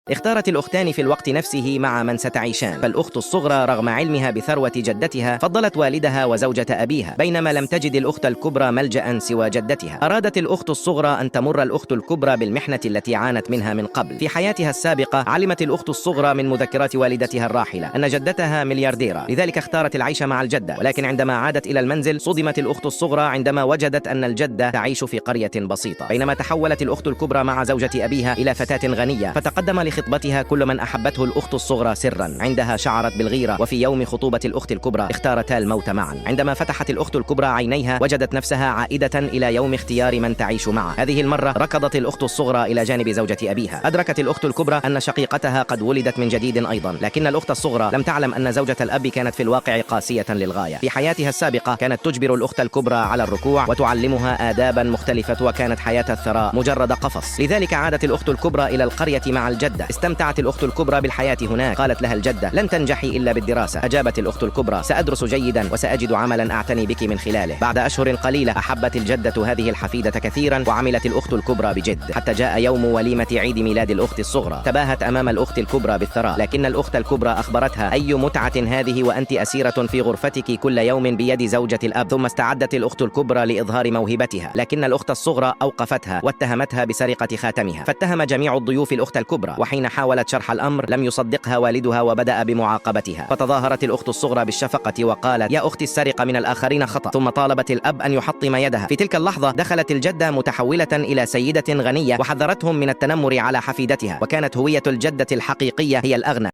اختارت الأختان في الوقت نفسه مع من ستعيشان، فالأخت الصغرى رغم علمها بثروة جدتها فضلت والدها وزوجة أبيها، بينما لم تجد الأخت الكبرى ملجأ سوى جدتها. أرادت الأخت الصغرى أن تمر الأخت الكبرى بالمحنة التي عانت منها من قبل. في حياتها السابقة علمت الأخت الصغرى من مذكرات والدتها الراحلة أن جدتها مليارديرة، لذلك اختارت العيش مع الجدة. ولكن عندما عادت إلى المنزل صدمت الأخت الصغرى عندما وجدت أن الجدة تعيش في قرية بسيطة، بينما تحولت الأخت الكبرى مع زوجة أبيها إلى فتاة غنية، فتقدم لخطبتها كل من أحبته الأخت الصغرى سرا. عندها شعرت بالغيرة، وفي يوم خطوبة الأخت الكبرى اختارتا الموت معا. عندما فتحت الأخت الكبرى عينيها وجدت نفسها عائدة إلى يوم اختيار من تعيش معه. هذه المرة ركضت الأخت الصغرى إلى جانب زوجة أبيها. أدركت الأخت الكبرى أن شقيقتها قد ولدت من جديد أيضا، لكن الأخت الصغرى لم تعلم أن زوجة الأب كانت في الواقع قاسية للغاية. في حياتها السابقة كانت تجبر الأخت الكبرى على الركوع وتعلمها آدابا مختلفة، وكانت حياة الثراء مجرد قفص. لذلك عادت الأخت الكبرى إلى القرية مع الجدة. استمتعت الأخت الكبرى بالحياة هناك. قالت لها الجدة: لن تنجحي إلا بالدراسة. أجابت الأخت الكبرى: سأدرس جيدا وسأجد عملا أعتني بك من خلاله. بعد أشهر قليلة أحبت الجدة هذه الحفيدة كثيرا، وعملت الأخت الكبرى بجد، حتى جاء يوم وليمة عيد ميلاد الأخت الصغرى. تباهت أمام الأخت الكبرى بالثراء، لكن الأخت الكبرى أخبرتها: أي متعة هذه وأنت أسيرة في غرفتك كل يوم بيد زوجة الأب. ثم استعدت الأخت الكبرى لإظهار موهبتها، لكن الأخت الصغرى أوقفتها واتهمتها بسرقة خاتمها. فاتهم جميع الضيوف الأخت الكبرى، وحين حاولت شرح الأمر لم يصدقها والدها وبدأ بمعاقبتها. فتظاهرت الأخت الصغرى بالشفقة وقالت: يا أختي، السرقة من الآخرين خطأ. ثم طالبت الأب أن يحطم يدها. في تلك اللحظة دخلت الجدة متحولة إلى سيدة غنية وحذرتهم من التنمر على حفيدتها، وكانت هوية الجدة الحقيقية هي الأغنى.